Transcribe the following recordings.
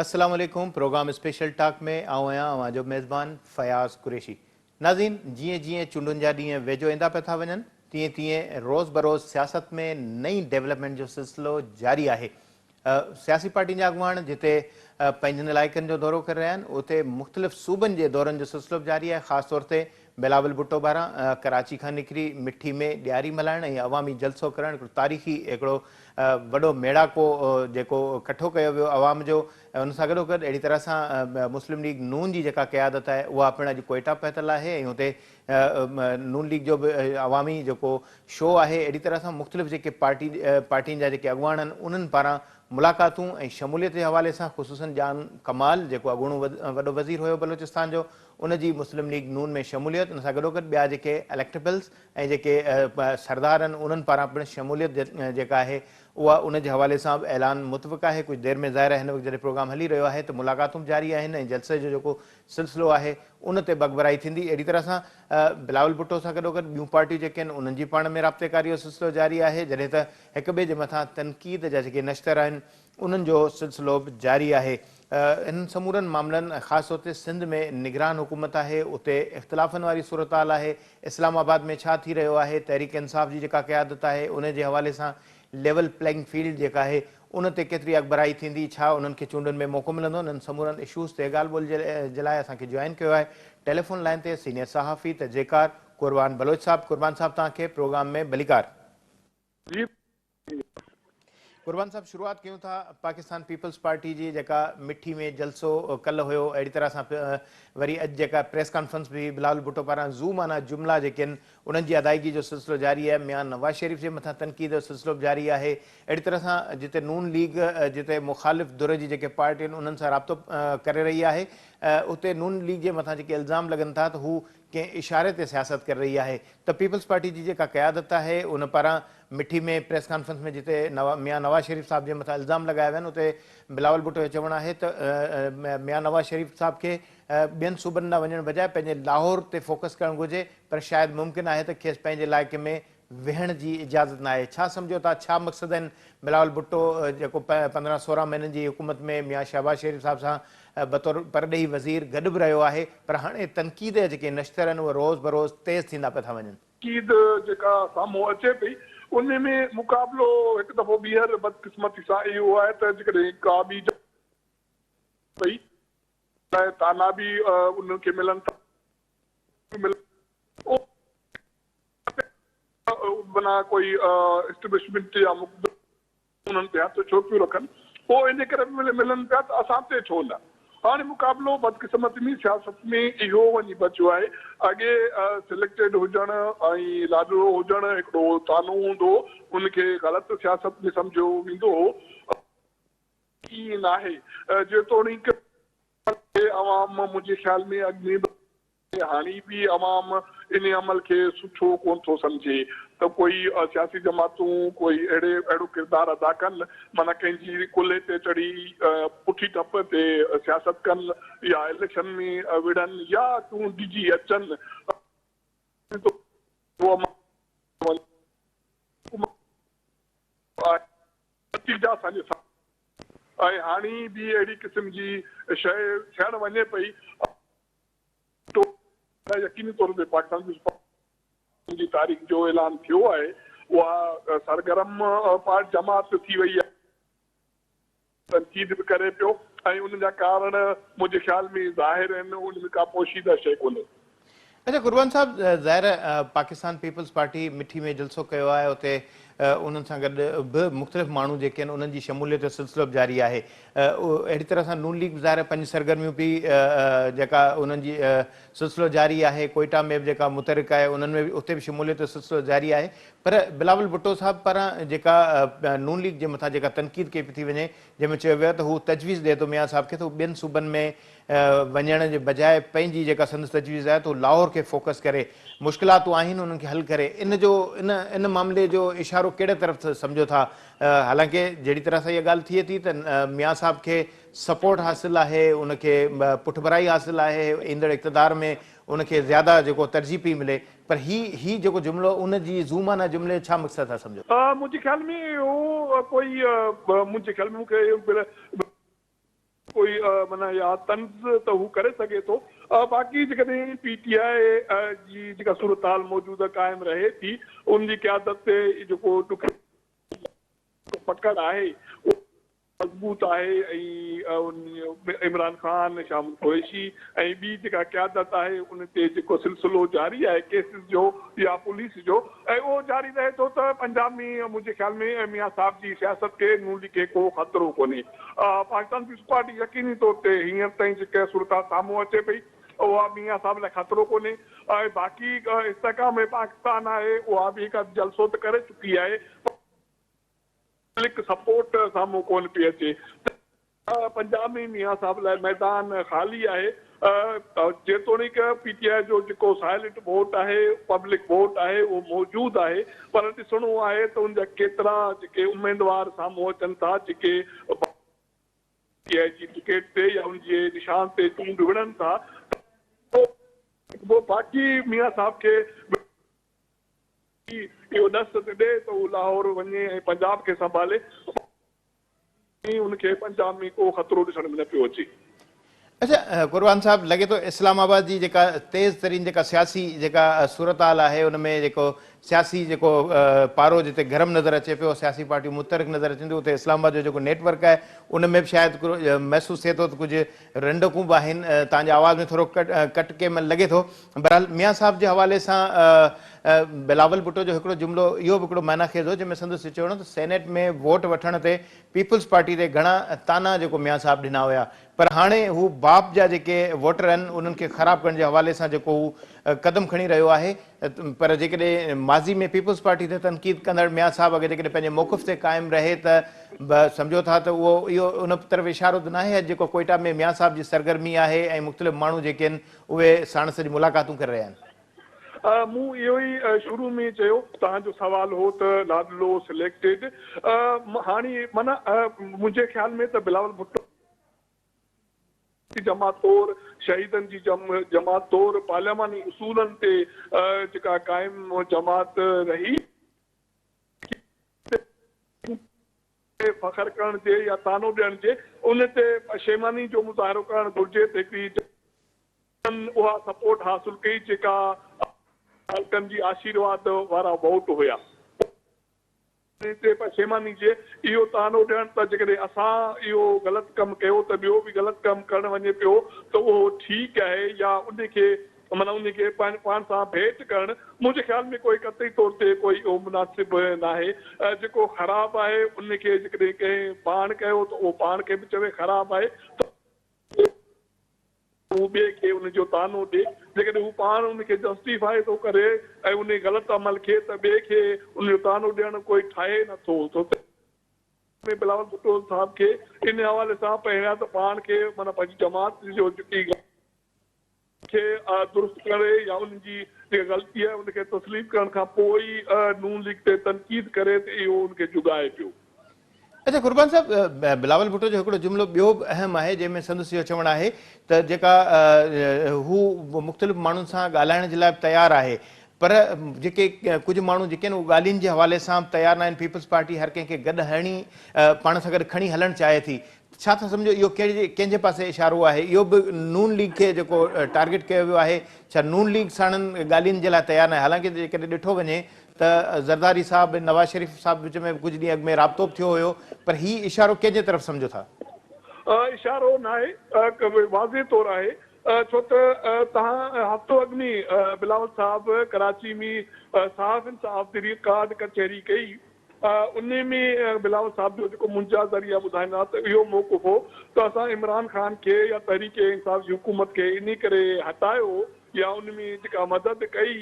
السلام عليڪم programme special talk ۾ آئون آهيان اوهان جو ميزبان فياض قريشي ناظرين جيئن جيئن چونڊن جا ڏينهن ويجهو ايندا پيا ٿا وڃن تيئن تيئن روز بروز سياست ۾ نئين ڊيولپمينٽ جو سلسلو جاري آهي سياسي پارٽين جا اڳواڻ جتي پنهنجن علائقن جو دورو ڪري رهيا آهن اتي مختلف صوبن جي دورن جو سلسلو به جاري آهي خاص طور تي بلاول ڀٽو ٻاهران ڪراچي کان نڪري مٺي ۾ ڏياري ملهائڻ ۽ عوامي جلسو ڪرڻ هڪڙو تاريخي هڪڙو وڏو ميڙاڪو جيڪو ڪٺو ڪيو ويو عوام جو ۽ ان سان گڏوگڏ اهڙي طرح سان مسلم ليگ نون جي جيڪا قيادت آهي اها پڻ اڄ ڪوئيٽا پهتل آهي ۽ اتي نون ليگ جو به عوامي جيڪو شو آهي اهڙي طرح سان مختلف جيڪي پارٽي پارٽين جا جيڪي اڳواڻ آهن انهن پاران ملاقاتون ۽ شموليت جي حوالي سان خصوصن جان ڪمال جيڪو اڳوڻو وڏو وزير هيو بلوچستان جو ان جي مسلم ليگ نون ۾ شموليت ان سان گڏوگڏ ٻيا جيڪي اليڪٽبلز ۽ جيڪي سردار آهن انهن پاران پڻ شموليت جيڪا آهي اها ان جي حوالي سان به اعلان متفق آهي ڪجهه دير ۾ ظاهر آهي هن وقت جڏهن پروگرام هلي رهيو آهي ته ملاقاتون به جاري آهن ۽ جلسي جو جيڪو سلسلو آهي ان تي به اڳڀرائي ٿيندي اهڙي طرح سان بلاول ڀٽو سان گڏوگڏ ٻيون پارٽيون جيڪي آهن انهن جي پاڻ ۾ رابطي ڪاري جو سلسلو جاري آهي جڏهن ته هڪ ٻئي جي مٿان تنقيد جا جيڪي نشتر آهن انهن جو سلسلو به جاري آهي انهن سمورن معاملن ۽ خاص طور تي سنڌ ۾ نگران حڪومت آهي اتي اختلافن واري صورتحال آهي اسلام آباد ۾ ڇا ٿي رهيو آهي تحريڪ انصاف جي جيڪا قيادت آهي ان جي حوالي سان ليول پليئنگ فيلڊ جيڪا آهي ان تي ڪيتري اڳڀرائي ٿيندي، ڇا انهن کي چونڊن ۾ موقعو ملندو، انهن سمورن اشوز تي ڳالهه ٻولهه جي لاء اسان کي جوائن ڪيو آهي ٽيليفون لائين تي سينيئر صحافي تجزيڪار قربان بلوچ صاحب، قربان صاحب توهان کي پروگرام ۾ ڀليڪار. جي. قربان صاحب شروعات ڪيون ٿا پاڪستان پيپلز پارٽي جي جيڪا مٺي ۾ جلسو ڪلهه هيو اهڙي طرح سان وري اڄ جيڪا پريس ڪانفرنس به هئي بلاول ڀٽو پاران زو معنيٰ جملا جيڪي آهن انهن جي ادائيگي جو سلسلو جاري آهي، ميان نواز شريف جي مٿان تنقيد جو سلسلو به جاري آهي، اهڙي طرح سان جتي نون ليگ جتي مخالف ڌر جي جيڪي پارٽيون آهن انهن سان رابطو ڪري رهي آهي اتي نون ليگ جي مٿان جيڪي الزام لڳن ٿا ته هو ڪنهن اشاري تي سياست ڪري رهي آهي ته پيپلز پارٽي جي جيڪا قيادت آهي ان پاران مٺي ۾ پريس ڪانفرنس ۾ جتي ميان نواز شريف صاحب جي مٿان الزام لڳايا ويا آهن اتي بلاول ڀٽو جو چوڻ آهي ته ميان نواز شريف صاحب کي ٻين صوبن ڏانهن وڃڻ بجاء پنهنجي لاهور تي فوڪس ڪرڻ گهرجي پر شايد ممڪن آهي ته کيس پنهنجي علائقي ۾ ويهڻ جي اجازت ناهي. ڇا سمجهو ٿا ڇا مقصد آهن بلاول ڀٽو جيڪو 15 16 مهينن جي حڪومت ۾ ميان شهباز شريف صاحب سان بطور پرڏيهي وزير گڏ به رهيو آهي پر هاڻي تنقيد جا جيڪي نشتر آهن اهي روز بروز تيز ٿيندا پيا ٿا وڃن. تنقيد جيڪا سامهون اچي پئي ان ۾ مقابلو هڪ دفعو ٻيهر بدقسمتي سان اهو آهي ته جيڪڏهن ڪا ٻي جماعت پئي ته طعنا به انهن کي ملن ٿا. بنا ڪوئي اسٽيبلشمينٽ يا انهن تي هٿ ڇو پيون رکن پوء ان ڪري به ملن پيا ته اسان تي ڇو نه هاڻي مقابلو بدقسمتي ۾ سياست ۾ اهو وڃي بچيو آهي اڳي سليڪٽيڊ هجڻ ۽ لاڏلو هجڻ هڪڙو طعنو هوندو هو ان کي غلط سياست ۾ سمجهيو ويندو هو ائين ناهي جيتوڻيڪ عوام منهنجي خيال ۾ اڳ ۾ به هاڻي به عوام ان عمل کي سٺو ڪونه ٿو سمجهي ته ڪوئي سياسي جماعتون ڪوئي اهڙي اهڙو ڪردار ادا ڪن معنيٰ ڪنهن جي ڪلهي تي چڙهي پٺي ٽپ تي سياست ڪن يا اليڪشن ۾ وڙهن يا چونڊجي اچن نتيجا اسان جي سامهون ۽ هاڻي به اهڙي قسم جي شيء ٿيڻ وڃي پئي. يقيني طور تي پاڪستان پيپلز پارٽي جي تاريخ جو اعلان ٿيو آهي اها سرگرم پارٽ جماعت ٿي وئي آهي. تنقيد به ڪري پيو ۽ ان جا ڪارڻ منهنجي خيال ۾ ظاهر آهن ان ۾ ڪا پوشيده شيء ڪونهي. اچا قربان صاحب ظاهر آهي پاڪستان پيپلز پارٽي مٺي ۾ جلسو ڪيو آهي اتي انهن سان گڏ به مختلف ماڻهو جيڪي آهن انهن جي شموليت جو سلسلو به جاري آهي اهڙي طرح سان نون ليگ به ظاهر آهي پنهنجي سرگرميون پي جيڪا انهن جي سلسلو جاري آهي ڪوئيٽا ۾ به جيڪا متحرڪ آهي انهن ۾ به اتي به شموليت جو سلسلو جاري آهي پر بلاول ڀٽو صاحب پاران جيڪا نون ليگ جي مٿان جيڪا تنقيد ڪئي پئي ٿي وڃي جنهن ۾ چيو ويو آهي ته هو تجويز ڏئي ٿو ميان صاحب کي ته هو ٻين صوبن ۾ وڃڻ جي بجاء پنهنجي جيڪا سندس تجويز آهي ته هو لاهور کي فوڪس ڪري مشڪلاتون آهن انهن کي حل ڪري ان جو ان ان معاملي جو اشارو ڪهڙي طرف سمجهو ٿا حالانڪه جهڙي طرح سان اها ڳالهه ٿئي ٿي ته ميان صاحب کي سپورٽ حاصل آهي ان کي پٺڀرائي حاصل آهي ايندڙ اقتدار ۾ ان کي زياده جيڪو ترجيح پئي ملي پر هي هي جيڪو جملو ان جي ذو معنيٰ جملي جو ڇا مقصد ٿا سمجهو؟ منهنجي خيال ۾ اهو ڪوئي منهنجي خيال ۾ مون کي ڪوئي معنيٰ يا طنز ته هو ڪري سگهي ٿو. باقي جيڪڏهن پي ٽي آء جي جيڪا صورتحال موجوده قائم رهي ٿي ان جي قيادت تي جيڪو ڏکيو پڪڙ آهي اهو مضبوط آهي ۽ عمران خان، شاهه محمود قريشي ۽ ٻي جيڪا قيادت آهي ان تي جيڪو سلسلو جاري آهي ڪيسز جو يا پوليس جو ۽ اهو جاري رهي ٿو ته پنجاب ۾ منهنجي خيال ۾ ميان صاحب جي سياست کي نون ليگ کي ڪو خطرو ڪونهي. پاڪستان پيپلز پارٽي يقيني طور تي هينئر تائين جيڪا صورتحال سامهون اچي پئي اها ميان صاحب لاء خطرو ڪونهي ۽ باقي استحڪام پاڪستان آهي اها به هڪ اڌ جلسو ته ڪري چڪي آهي پر پبلڪ سپورٽ سامهون ڪونه پئي اچي ته پنجاب ۾ ميان صاحب لاء ميدان خالي آهي جيتوڻيڪ پي ٽي آء جو جيڪو سائلنٽ ووٽ آهي پبلڪ ووٽ آهي اهو موجود آهي پر ڏسڻو آهي ته ان جا ڪيترا جيڪي اميدوار سامهون اچن ٿا جيڪي پي ٽي آء جي ٽڪيٽ تي يا ان جي نشان تي چونڊ وڙهن ٿا ته باقي ميان صاحب کي اهو ڏس ته ڏي ته هو لاهور وڃي ۽ پنجاب کي سنڀالي، پر ان کي پنجاب ۾ ڪو خطرو ڏسڻ ۾ نه پيو اچي. اڇا قربان صاحب لڳي ٿو اسلام آباد جي جيڪا تيز ترين جيڪا سياسي جيڪا صورتحال آهي ان ۾ جيڪو سياسي جيڪو پارو جتي گرم نظر اچي پيو سياسي پارٽيون متحرڪ نظر اچن ٿيون اتي اسلام آباد جو جيڪو نيٽ ورڪ آهي ان ۾ به شايد محسوس ٿئي ٿو ته ڪجهه رنڊڪون به آهن توهان جي آواز ۾ ٿورو ڪٽ ڪي مهل لڳي ٿو بهرحال ميان صاحب جي حوالي سان بلاول ڀٽو جو هڪڙو جملو اهو به هڪڙو معنيٰ خيز هو جنهن ۾ سندس چوڻ هو ته سينيٽ ۾ ووٽ وٺڻ تي پيپلز پارٽي تي گهڻا طعنا جيڪو ميان صاحب ڏنا هيا پر هاڻي هو باپ جا جيڪي ووٽر آهن انهن کي خراب ڪرڻ جي حوالي سان جيڪو هو قدم کڻي رهيو آهي پر جيڪڏهن ماضي ۾ پيپلز پارٽي تي تنقيد ڪندڙ ميان صاحب اگر جيڪڏهن پنهنجي موقف تي قائم رهي ته به سمجهو ٿا ته اهو اهو ان طرف اشارو ته ناهي اڄ جيڪو ڪوئيٽا ۾ ميان صاحب جي سرگرمي آهي ۽ مختلف ماڻهو جيڪي آهن اهي ساڻس اڄ ملاقاتون ڪري رهيا آهن. مون اهو ئي شروع ۾ چيو، توهان جو سوال هو ته لاڏلو سليڪٽيڊ هاڻي معنيٰ منهنجي خيال ۾ ته بلاول ڀٽو جي جماعت طور شهيدن جي جماعت طور پارلياماني اصولن تي جيڪا قائم جماعت رهي، تي فخر ڪرڻ جي يا طعنو ڏيڻ جي ان تي پشيماني جو مظاهرو ڪرڻ گهرجي ته هڪڙي جن اها سپورٽ حاصل ڪئي جيڪا حلقن جي آشيرواد وارا ووٽ هيا. ان تي پشيماني جي اهو طعنو ڏيڻ ته جيڪڏهن اسان اهو غلط ڪم ڪيو ته ٻيو به غلط ڪم ڪرڻ وڃي پيو ته اهو ٺيڪ آهي يا ان کي معنيٰ انهي کي پاڻ سان ڀيٽ ڪرڻ منهنجي خيال ۾ ڪوئي قطعي طور تي ڪوئي اهو مناسب ناهي. جيڪو خراب آهي ان کي جيڪڏهن ڪنهن پاڻ ڪيو ته اهو پاڻ کي به چوي خراب آهي ته هو ٻئي کي ان جو طعنو ڏي. جيڪڏهن هو پاڻ ان کي جسٽيفائي ٿو ڪري ۽ انهي غلط عمل کي ته ٻئي کي ان جو طعنو ڏيڻ ڪوئي ٺاهي نه ٿو. ۾ بلاول ڀٽو صاحب کي ان حوالي سان پهريان ته پاڻ کي معنيٰ پنهنجي جماعت جو جيڪي کي درست ڪري يا ان جي جيڪا غلطي آهي ان کي تسليم ڪرڻ کان پوء ئي نون ليگ تي تنقيد ڪري ته اهو ان کي جڳائي پيو. اڇا قربان صاحب بلاول ڀٽو جو هڪڙو جملو ٻيو به اهم آهي جنهن ۾ سندس اهو چوڻ آهي ته جيڪا هو مختلف ماڻهن سان ڳالهائڻ جي لاء به تيار آهي پر جيڪي ڪجهه ماڻهو جيڪي آهن اهي ڳالهين جي حوالي سان به تيار ناهن پيپلز پارٽي هر ڪنهن کي گڏ هڻي پاڻ سان گڏ کڻي هلڻ چاهي ٿي ڇا ٿا سمجهو اهو ڪنهن جي پاسي اشارو آهي؟ اهو به نون ليگ کي جيڪو ٽارگيٽ ڪيو ويو آهي، ڇا نون ليگ ساڻن ڳالهين جي لاء تيار ناهي؟ حالانڪه جيڪڏهن ڏٺو وڃي ته زرداري صاحب ۽ نواز شريف صاحب وچ ۾ به ڪجهه ڏينهن اڳ ۾ رابطو به ٿيو هيو پر هي اشارو ڪنهن جي طرف سمجهو ٿا؟ اشارو ناهي، واضح طور آهي ڇو ته توهان هفتو اڳ ۾ بلاول صاحب ڪراچي ۾ صحافين سان آف the record ڪچهري ڪئي انهي ۾ بلاول صاحب جو جيڪو منهنجا ذريعا ٻڌائين ٿا ته اهو موقف هو ته اسان عمران خان کي يا تحريڪ انصاف جي حڪومت کي انهي ڪري هٽايو يا ان ۾ جيڪا مدد ڪئي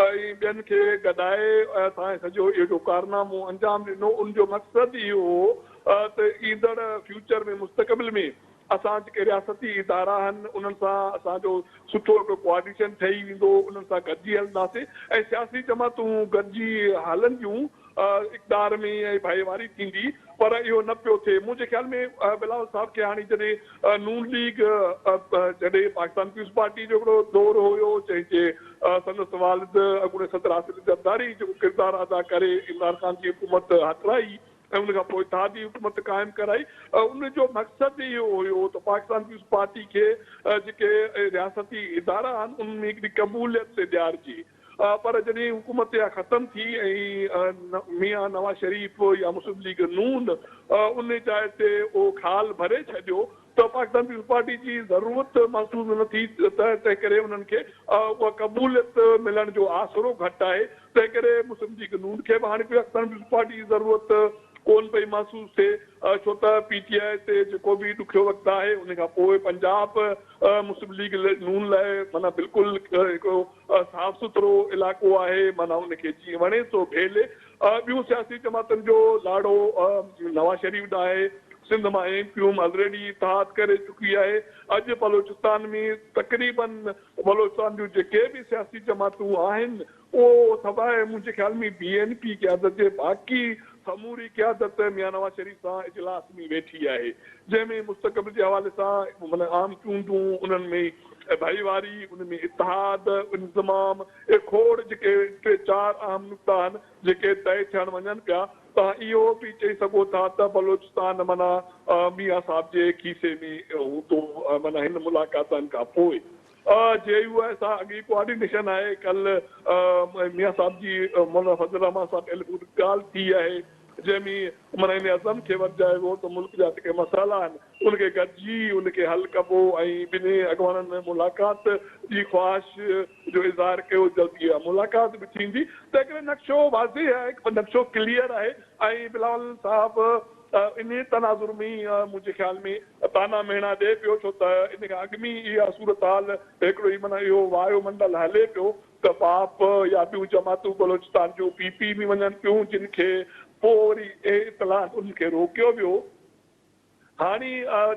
۽ ٻين کي گڏائي اسان سڄو اهو جو ڪارنامو انجام ڏنو ان جو مقصد اهو هو ته ايندڙ فيوچر ۾ مستقبل ۾ اسان جيڪي رياستي ادارا آهن انهن سان اسان جو سٺو هڪڙو ڪوآرڊينيشن ٺهي ويندو انهن سان گڏجي هلنداسين ۽ سياسي جماعتون گڏجي هلنديون اقتدار ۾ ۽ ڀائيواري ٿيندي پر اهو نه پيو ٿئي منهنجي خيال ۾ بلاول صاحب کي هاڻي جڏهن نون ليگ جڏهن پاڪستان پيپلز پارٽي جو هڪڙو دور هيو جنهن جي سندس والد اڳوڻي صدر آصف علي زرداري جيڪو ڪردار ادا ڪري عمران خان جي حڪومت هٽرائي. ۽ ان کان پوء اتحادي حڪومت قائم ڪرائي. ان جو مقصد اهو هيو ته پاڪستان پيپلز پارٽي کي جيڪي رياستي ادارا آهن انهن ۾ هڪڙي قبوليت ڏيارجي. پر جڏهن حڪومت اها ختم ٿي ۽ ميان نواز شريف يا مسلم ليگ نون ان جاء تي اهو خال ڀري ڇڏيو ته پاڪستان پيپلز پارٽي جي ضرورت محسوس نه ٿي ته تنهن ڪري انهن کي اها قبوليت ملڻ جو آسرو گهٽ آهي تنهن ڪري مسلم ليگ نون کي به هاڻي پاڪستان پيپلز پارٽي جي ضرورت ڪونه پئي محسوس ٿئي ڇو ته پي ٽي آء تي جيڪو به ڏکيو وقت آهي ان کان پوء پنجاب مسلم ليگ نون لاء معنيٰ بلڪل هڪڙو صاف سٿرو علائقو آهي معنيٰ ان کي جيئن وڻي سو ڀيلي. ٻيون سياسي جماعتن جو لاڙو نواز شريف ڏانهن آهي. سنڌ مان ايم ڪيو ايم الريڊي اتحاد ڪري چڪي آهي. اڄ بلوچستان ۾ تقريبن بلوچستان جون جيڪي به سياسي جماعتون آهن اهو سواء منهنجي خيال ۾ بي اين پي قيادت جي باقي سموري قيادت ميان نواز شريف سان اجلاس ۾ ويٺي آهي جنهن ۾ مستقبل جي حوالي سان معنيٰ عام چونڊون انهن ۾ ڀائيواري، ان ۾ اتحاد، انضمام، اهي کوڙ جيڪي ٽي چار اهم نقطا آهن جيڪي طئي ٿيڻ وڃن پيا. توهان اهو به چئي سگهو ٿا ته بلوچستان معنيٰ ميان صاحب جي کيسي ۾ هوندو معنيٰ هن ملاقاتن کان پوء جي يو آء سان اڳ ئي ڪوآرڊينيشن آهي ڪلهه ميان صاحب جي مولانا فضل الرحمان سان ٽيليفونڪ ڳالهه ٿي آهي جنهن ۾ معنيٰ ان عزم کي ورجايو ويو ته ملڪ جا جيڪي مسئلا آهن ان کي گڏجي ان کي حل ڪبو ۽ ٻنهي اڳواڻن ملاقات جي خواهش جو اظهار ڪيو جلد اها ملاقات به ٿيندي تنهنڪري نقشو واضح آهي نقشو ڪليئر آهي ۽ بلاول صاحب انهي تناظر ۾ ئي منهنجي خيال ۾ طعنا مهڻا ڏئي پيو ڇو ته ان کان اڳ ۾ ئي اها صورتحال هڪڙو ئي معنيٰ اهو وايو منڊل هلي پيو ته پاپ يا ٻيون جماعتون بلوچستان جون پي پي ۾ وڃن پيون جن کي پوء وري اهي اطلاع انهن کي روڪيو ويو. هاڻي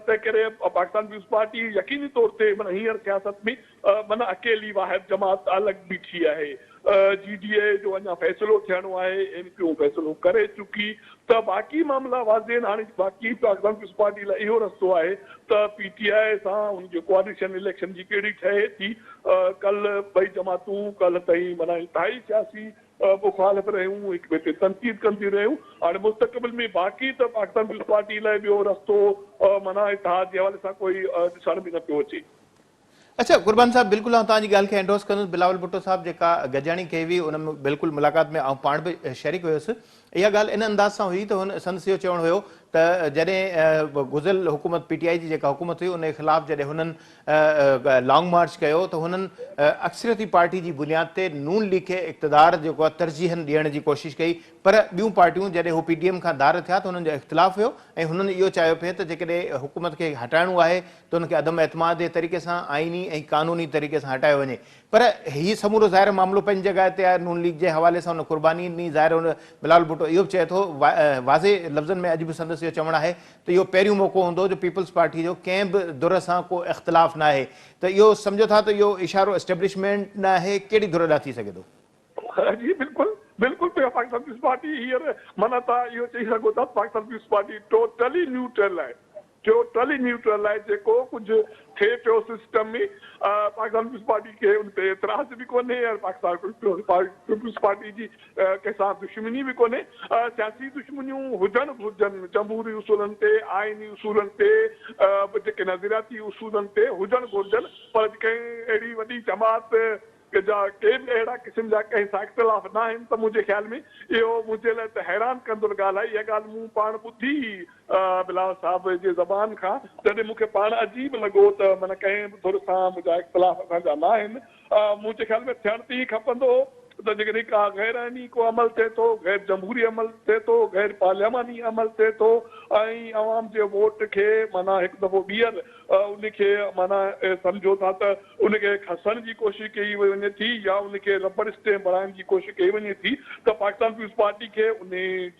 تنهن ڪري پاڪستان پيپلز پارٽي يقيني طور تي معنيٰ هينئر سياست ۾ معنيٰ اڪيلي واحد جماعت الڳ بيٺي آهي. جي ڊي اي جو اڃا فيصلو ٿيڻو آهي، ايم ڪيو فيصلو ڪري چڪي ته باقي معاملا واضح آهن. هاڻي باقي پاڪستان پيپلز پارٽي لاء اهو رستو آهي ته پي ٽي آء سان ان جي ڪوآرڊينيشن اليڪشن جي ڪهڙي ٺهي ٿي. ڪلهه ٻئي جماعتون ڪلهه تائين معنيٰ انتهائي سياسي مخالف رهيون، هڪ ٻئي تي تنقيد ڪنديون رهيون، هاڻي مستقبل ۾ باقي ته پاڪستان پيپلز پارٽي لاء ٻيو رستو معنيٰ اتحاد جي حوالي سان ڪوئي ڏسڻ به نه پيو اچي. اڇا قربان صاحب بلڪل آئون توهان جي ڳالهه کي اينڊورس ڪندس بلاول ڀٽو صاحب جيڪا گڏجاڻي ڪئي هئي ان ۾ بلڪل ملاقات ۾ آئون پاڻ به شريڪ هيس اها ڳالهه ان انداز سان هئي ته هن سندس اهو چوڻ هيو ته جڏهن گذريل حڪومت پي ٽي آء جي جيڪا حڪومت هئي ان جي خلاف جڏهن هنن لانگ مارچ ڪيو ته هنن اڪثريتي پارٽي جي بنياد تي نون ليگ کي اقتدار جيڪو آهي ترجيحن ڏيڻ جي ڪوشش ڪئي پر ٻيون پارٽيون جڏهن هو پي ڊي ايم کان ڌار ٿيا ته هنن جو اختلاف هيو ۽ هنن اهو چاهيو پئي ته جيڪڏهن حڪومت کي هٽائڻو آهي ته ان کي عدم اعتماد جي طريقي سان آئيني ۽ قانوني طريقي سان هٽايو وڃي پر هي سمورو ظاهر معاملو پنهنجي جڳهه تي آهي، نون ليگ جي حوالي سان هن قرباني ڏني، ظاهر هن بلاول ڀٽو اهو به چئي ٿو، واضح لفظن ۾ اڄ به سندس اهو چوڻ آهي ته اهو پهريون موقعو هوندو جو پيپلز پارٽي جو ڪنهن به ڌر سان ڪو اختلاف ناهي ته اهو سمجهو ٿا ته اهو اشارو اسٽيبلشمينٽ ڏانهن آهي، ڪهڙي ڌر ڏانهن ٿي سگهي ٿو؟ جي بلڪل بلڪل پاڪستان پيپلز پارٽي هينئر معنيٰ توهان اهو چئي سگهو ٿا ته Pakistan peoples party totally neutral آهي. ٽوٽلي نيوٽرل آهي جيڪو ڪجهه ٿئي پيو سسٽم ۾ پاڪستان پيپلز پارٽي کي ان تي اعتراض به ڪونهي ۽ پاڪستان پيپلز پارٽي جي ڪنهن سان دشمني به ڪونهي سياسي دشمنيون هجڻ گهرجن جمهوري اصولن تي آئيني اصولن تي جيڪي نظرياتي اصولن تي هجڻ گهرجن پر ڪنهن اهڙي وڏي جماعت جا ڪي به اهڙا قسم جا ڪنهن سان اختلاف ناهن ته منهنجي خيال ۾ اهو منهنجي لاء ته حيران ڪندڙ ڳالهه آهي. اها ڳالهه مون پاڻ ٻڌي بلاول صاحب جي زبان کان تڏهن مون کي پاڻ عجيب لڳو ته معنيٰ ڪنهن به ڌر سان منهنجا اختلاف اسان جا ناهن. منهنجي خيال ۾ ٿيڻ ته ائين کپندو هو ته جيڪڏهن ڪا غير آئيني ڪو عمل ٿئي ٿو، غير جمهوري عمل ٿئي ٿو، غير پارلياماني عمل ٿئي ٿو ۽ عوام جي ووٽ کي معنيٰ هڪ دفعو ٻيهر ان کي معنيٰ سمجهو ٿا ته ان کي کسڻ جي ڪوشش ڪئي وڃي ٿي يا ان کي ربڙ اسٽيمپ بڻائڻ جي ڪوشش ڪئي وڃي ٿي ته پاڪستان پيپلز پارٽي کي ان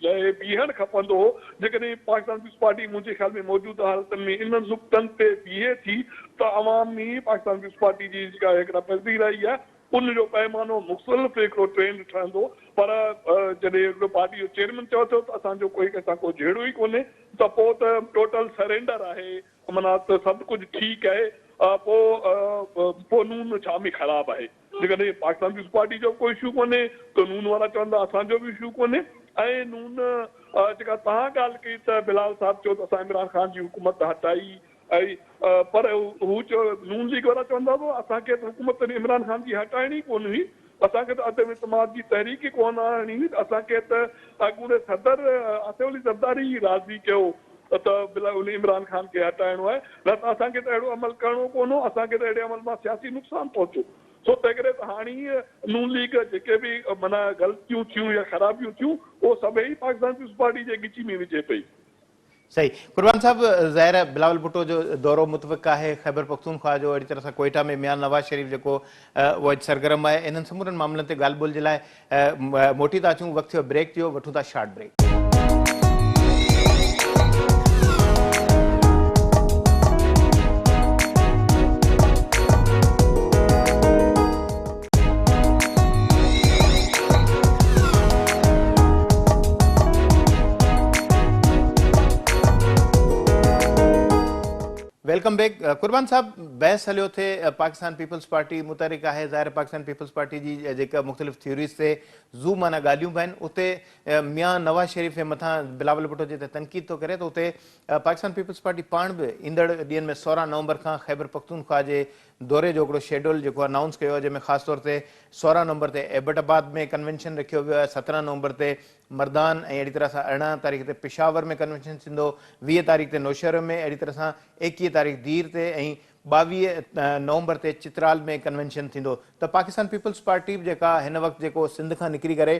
لاء بيهڻ کپندو هو. جيڪڏهن پاڪستان پيپلز پارٽي منهنجي خيال ۾ موجوده حالتن ۾ انهن نقطن تي بيهي ٿي ته عوام ۾ پاڪستان پيپلز پارٽي جي جيڪا هڪڙا پذيرائي آهي ان جو پئمانو مختلف هڪڙو ٽرينڊ ٺهندو پر جڏهن هڪڙو پارٽي جو چيئرمين چوي ٿو ته اسان جو ڪوئي ڪنهن سان ڪو جهيڙو ئي ڪونهي ته پوء ته ٽوٽل سرينڊر آهي معنيٰ ته سڀ ڪجهه ٺيڪ آهي پوء پوء نون ڇا ۾ خراب آهي. جيڪڏهن پاڪستان پيپلز پارٽي جو به ڪو اشو ڪونهي ته نون وارا چوندا اسان جو به اشو ڪونهي ۽ نون جيڪا توهان ڳالهه ڪئي ته بلاول صاحب چيو ته اسان عمران خان جي حڪومت هٽائي ۽ پر هو چيو نون ليگ وارا چوندا ته اسان کي ته حڪومت عمران خان جي هٽائڻي ڪونه هئي اسان کي ته عدم اعتماد جي تحريڪ ئي ڪونه آڻڻي هئي ته اسان کي ته اڳوڻي صدر آصف علي زرداري ئي راضي ڪيو ته ان عمران خان کي هٽائڻو آهي نه ته اسان کي ته اهڙو عمل ڪرڻو ڪونه هو اسان کي ته اهڙي عمل مان سياسي نقصان پهتو سو تنهنڪري ته هاڻي نون ليگ جيڪي به معنيٰ غلطيون ٿيون يا خرابيون ٿيون اهو سڀئي پاڪستان پيپلز پارٽي جي ڳچي ۾ وجهي پئي. صحيح قربان صاحب ظاهر آهي بلاول ڀٽو جو دورو متفق آهي خيبر پختونخواهه جو اهڙي طرح سان ڪوئيٽا ۾ ميان نواز شريف جيڪو اهو اڄ سرگرم آهي انهن سمورن معاملن تي ڳالهه ٻولهه جي لاء موٽي ٿا اچون وقت ٿيو بريڪ جو وٺون ٿا short break. Welcome back Qurban صاحب بحث هليو ٿي پاڪستان پيپلز پارٽي متحرڪ آهي ظاهر پاڪستان پيپلز پارٽي جي جيڪا مختلف ٿيوريز تي زو معنيٰ ڳالهيون به آهن اتي ميان نواز شريف جي مٿان بلاول ڀٽو جتي تنقيد ٿو ڪري ته اتي پاڪستان پيپلز پارٽي پاڻ به ايندڙ ڏينهن ۾ 16 نومبر کان خيبر پختونخواهه جي دوري جو هڪڙو شيڊول جيڪو انائونس ڪيو آهي جنهن ۾ خاص طور تي 16 نومبر تي ايبٽ آباد ۾ ڪنوينشن رکيو ويو آهي 17 نومبر تي مردان ۽ اهڙي طرح سان 18 تاريخ تي پشاور ۾ ڪنوينشن ٿيندو 20 تاريخ تي نوشهرو ۾ اهڙي طرح سان 21 تاريخ دير تي ۽ 22 نومبر تي چترال ۾ ڪنوينشن ٿيندو ته پاڪستان پيپلز پارٽي به جيڪا هن وقت جيڪو سنڌ کان نڪري ڪري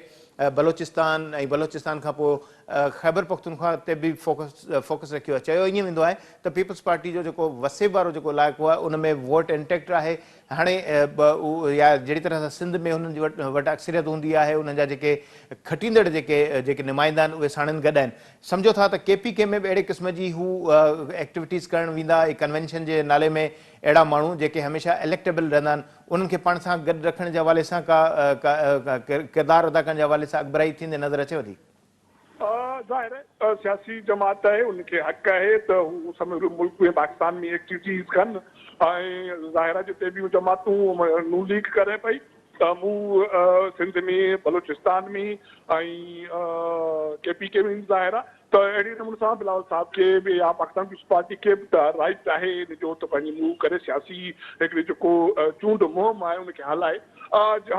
بلوچستان ۽ بلوچستان کان پوء خيبر پختونخوا تي به فوڪس رکيو آهي. چيو ائين ويندو آهي ته پيپلز پارٽي جو جيڪو وسيب وارو جيڪو علائقو آهي ان ۾ ووٽ انٽيڪٽ آهي هاڻي يا جهڙي طرح سان سنڌ ۾ انهن جي وٽ اڪثريت هوندي آهي انهن جا جيڪي کٽيندڙ جيڪي جيڪي نمائندا آهن اهي ساڻن گڏ آهن سمجهو ٿا ته ڪي پي ڪي ۾ به اهڙي قسم جي هو ايڪٽيوٽيز ڪرڻ ويندا ڪنوينشن جي نالي ۾ اهڙا ماڻهو جيڪي هميشه اليڪٽيبل رهندا آهن انهن کي پاڻ سان گڏ رکڻ جي حوالي سان ڪا ڪردار ادا ڪرڻ جي حوالي سان اڳڀرائي ٿيندي نظر اچيو ٿي؟ ظاهر آهي سياسي جماعت آهي ان کي حق آهي ته هو سموري ملڪ ۾ پاڪستان ۾ ايڪٽيوٽيز ڪن ۽ ظاهر آهي جتي ٻيون جماعتون نون ليگ ڪري پئي ته مون سنڌ ۾ بلوچستان ۾ ۽ ڪي پي ڪي ۾ ظاهر آهي ته اهڙي نموني سان بلاول صاحب کي به يا پاڪستان پيپلز پارٽي کي به ته رائيٽ آهي ان جو ته پنهنجي موو ڪري سياسي هڪڙي جيڪو چونڊ مهم آهي ان کي هلائي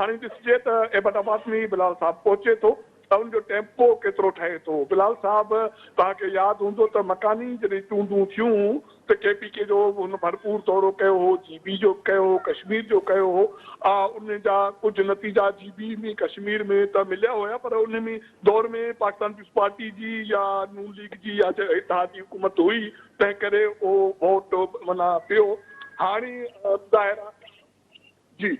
هاڻي ڏسجي ته ايبٽ آباد ۾ بلاول صاحب پهچي ٿو ته ان جو ٽيمپو ڪيترو ٺهي ٿو. بلال صاحب توهان کي ياد هوندو ته مڪاني جڏهن چونڊون ٿيون ته ڪي پي ڪي جو هن ڀرپور دورو ڪيو هو، جي بي جو به ڪيو هو، ڪشمير جو ڪيو هو، ان جا ڪجهه نتيجا جي بي ۾ ڪشمير ۾ ته مليا هيا پر ان ۾ دور ۾ پاڪستان پيپلز پارٽي جي يا نون ليگ جي يا اتحادي حڪومت هئي تنهن ڪري اهو ووٽ معنيٰ پيو هاڻي ظاهر آهي جي.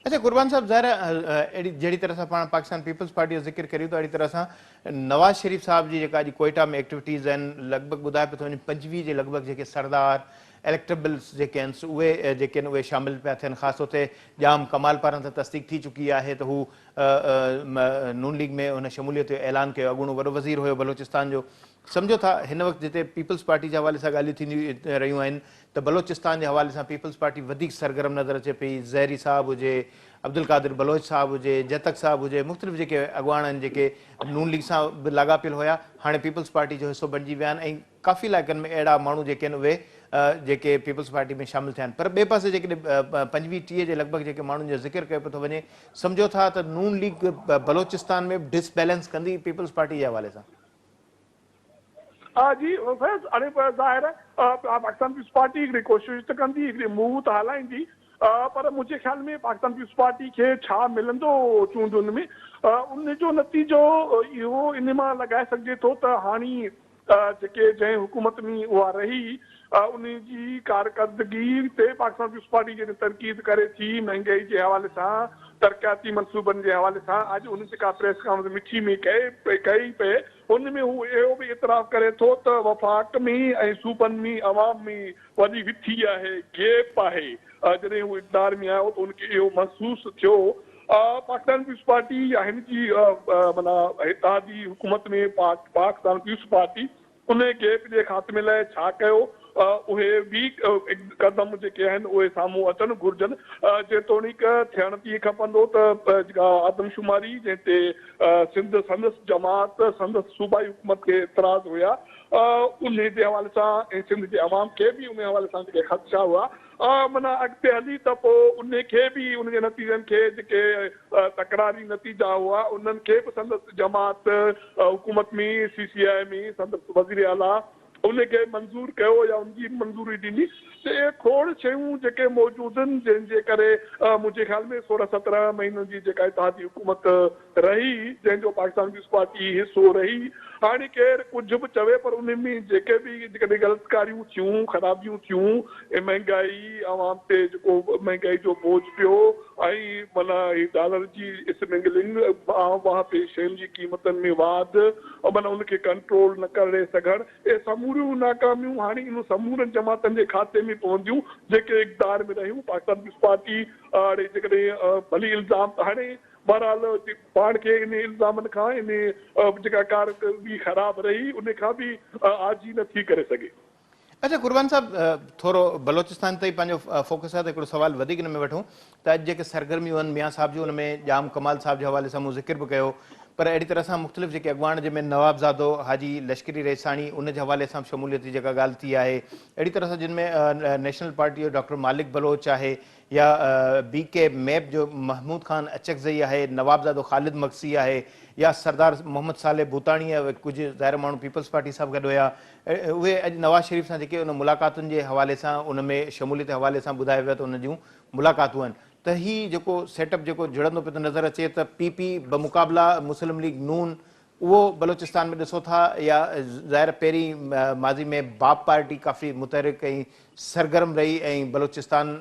اڇا قربان صاحب ظاهر آهي اهڙي جهڙي طرح سان پاڻ پاڪستان پيپلز پارٽي جو ذڪر ڪريون ٿا اهڙي طرح سان نواز شريف صاحب جي جيڪا اڄ ڪوئيٽا ۾ ايڪٽيوٽيز آهن لڳ ڀڳ ٻڌايو پيو ٿو وڃي 25 جي لڳ ڀڳ جيڪي سردار اليڪٽيبلز جيڪي آهن اهي جيڪي آهن اهي شامل پيا ٿين خاص طور تي ڄام ڪمال پاران ته تصديق ٿي چڪي آهي ته هو نون ليگ ۾ هن شموليت جو اعلان ڪيو اڳوڻو وڏو وزير هيو بلوچستان جو سمجهو ٿا هن وقت جتي پيپلز پارٽي جي حوالي سان ڳالهيون ٿينديون رهيون آهن ته بلوچستان جي حوالي سان پيپلز پارٽي وڌيڪ سرگرم نظر اچي پئي، زهري صاحب هجي، عبدالقادر بلوچ صاحب هجي، جتڪ صاحب هجي، مختلف جيڪي اڳواڻ آهن جيڪي نون ليگ سان به لاڳاپيل هيا هاڻي پيپلز پارٽي جو حصو بڻجي ويا آهن ۽ ڪافي علائقن ۾ اهڙا ماڻهو جيڪي آهن اهي جيڪي پيپلز پارٽي ۾ شامل ٿيا آهن پر ٻئي پاسي جيڪڏهن 25 30 جي لڳ ڀڳ جيڪي ماڻهن جو ذڪر ڪيو پيو ٿو وڃي سمجهو ٿا ته نون ليگ بلوچستان ۾ به ڊس بيلنس ڪندي پيپلز پارٽي جي حوالي سان. جي فيض اڙي پر ظاهر آهي پاڪستان پيپلز پارٽي هڪڙي ڪوشش ته ڪندي هڪڙي موو ته هلائيندي پر منهنجي خيال ۾ پاڪستان پيپلز پارٽي کي ڇا ملندو چونڊن ۾ ان جو نتيجو اهو ان مان لڳائي سگهجي ٿو ته هاڻي جيڪي جنهن حڪومت ۾ اها رهي ان جي ڪارڪردگي تي پاڪستان پيپلز پارٽي جڏهن تنقيد ڪري ٿي مهنگائي جي حوالي سان ترقياتي منصوبن جي حوالي سان اڄ ان جيڪا پريس ڪانفرنس مٺي ۾ ڪئي پئي ان ۾ هو اهو به اعتراف ڪري ٿو ته وفاق ۾ ۽ صوبن ۾ عوام ۾ وڏي وٿي آهي، گيپ آهي، جڏهن هو اقتدار ۾ آيو ته ان کي اهو محسوس ٿيو پاڪستان پيپلز پارٽي يا هن جي معنيٰ اتحادي حڪومت ۾ پاڪستان پيپلز پارٽي ان گيپ جي خاتمي لاء ڇا ڪيو؟ اهي به قدم جيڪي آهن اهي سامهون اچڻ گهرجن. جيتوڻيڪ ٿيڻ ته ائين کپندو ته جيڪا آدمشماري جنهن تي سنڌ سندس جماعت سندس صوبائي حڪومت کي اعتراض هيا انهي جي حوالي سان ۽ سنڌ جي عوام کي به انهي حوالي سان جيڪي خدشا هئا معنيٰ اڳتي هلي ته پوء انهي کي به ان جي نتيجن کي جيڪي تڪراري نتيجا هئا انهن کي به سندس جماعت حڪومت ۾ سي سي آء ۾ سندس وزير اعليٰ ان کي منظور ڪيو يا ان جي منظوري ڏني ته اهي کوڙ شيون جيڪي موجود آهن جنهن جي ڪري منهنجي خيال ۾ سورهن سترهن مهينن جي جيڪا اتحادي حڪومت رهي جنهن جو پاڪستان پيپلز پارٽي حصو رهي هاڻي ڪير ڪجهه به چوي پر ان ۾ جيڪي به جيڪڏهن غلط ڪاريون ٿيون خرابيون ٿيون مهنگائي عوام تي جيڪو مهنگائي جو بوجهه پيو ۽ معنيٰ هي ڊالر جي اسمگلنگ عام واهپي شين جي قيمتن ۾ واڌ معنيٰ ان کي ڪنٽرول نه ڪري سگهڻ اهي سموريون ناڪاميون هاڻي انهن سمورن جماعتن جي کاتي ۾ پونديون جيڪي اقتدار ۾ رهيون پاڪستان پيپلز پارٽي هاڻي جيڪڏهن ڀلي الزام ته هڻي بهرحال پاڻ کي انهي الزامن کان انهي جيڪا ڪارڪردگي خراب رهي ان کان به آجي نه ٿي ڪري سگهي. اڇا قربان صاحب ٿورو بلوچستان تي ئي پنهنجو فوڪس آهي ته هڪڙو سوال وڌيڪ ان ۾ وٺون ته اڄ جيڪي سرگرميون آهن ميان صاحب جون ان ۾ ڄام ڪمال صاحب جي حوالي سان مون ذڪر به ڪيو پر اهڙي طرح سان مختلف جيڪي اڳواڻ جنهن ۾ نوابزادو حاجي لشڪري رئيساڻي ان جي حوالي سان به شموليت جي جيڪا ڳالهه ٿي آهي اهڙي طرح سان جن ۾ نيشنل پارٽي جو ڊاڪٽر مالڪ بلوچ آهي يا بي ڪي ميپ جو محمود خان اچڪزئي آهي، نوابزادو خالد مگسي آهي يا سردار محمد صالح ڀوتاڻي ڪجهه ظاهر ماڻهو پيپلز پارٽي سان به گڏ هيا اهي اڄ نواز شريف سان جيڪي ان ملاقاتن جي حوالي سان ان ۾ شموليت جي حوالي سان ٻڌايو ويو ته انهن جون ملاقاتون آهن ته هي جيڪو سيٽ اپ جيڪو جڙندو پيو ٿو نظر اچي ته پي پي بمقابله مسلم ليگ نون اهو بلوچستان ۾ ڏسو ٿا يا ظاهر پهرين ماضي ۾ باپ پارٽي ڪافي متحرڪ ۽ سرگرم رهي ۽ بلوچستان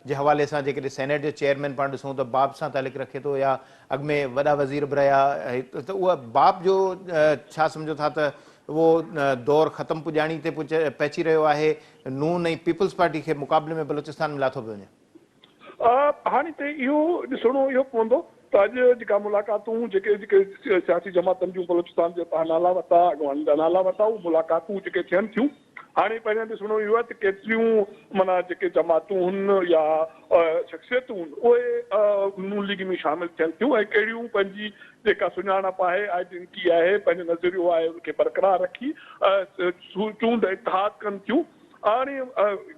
جي حوالي سان جيڪڏهن سينيٽ جو چيئرمين پاڻ ڏسون ته باپ سان تعلق رکي ٿو يا اڳ ۾ وڏا وزير به رهيا ته اها باپ جو ڇا سمجهو ٿا ته اهو دور ختم پڄاڻي تي پهچي رهيو آهي نون ۽ پيپلز پارٽي کي مقابلي ۾ بلوچستان ۾ لاٿو پيو وڃي. هاڻي ته اهو ڏسڻو اهو پوندو ته اڄ جيڪا ملاقاتون جيڪي جيڪي سياسي جماعتن جون بلوچستان جا توهان نالا ورتا اڳواڻن جا نالا ورتا اهي ملاقاتون جيڪي ٿين ٿيون هاڻي پهريان ڏسڻو اهو آهي ته ڪيتريون معنيٰ جيڪي جماعتون هن يا شخصيتون اهي نون ليگ ۾ شامل ٿين ٿيون ۽ ڪهڙيون پنهنجي جيڪا سڃاڻپ آهي آئيڊينٽي آهي پنهنجو نظريو آهي ان کي برقرار رکي چونڊ اتحاد ڪن ٿيون. هاڻي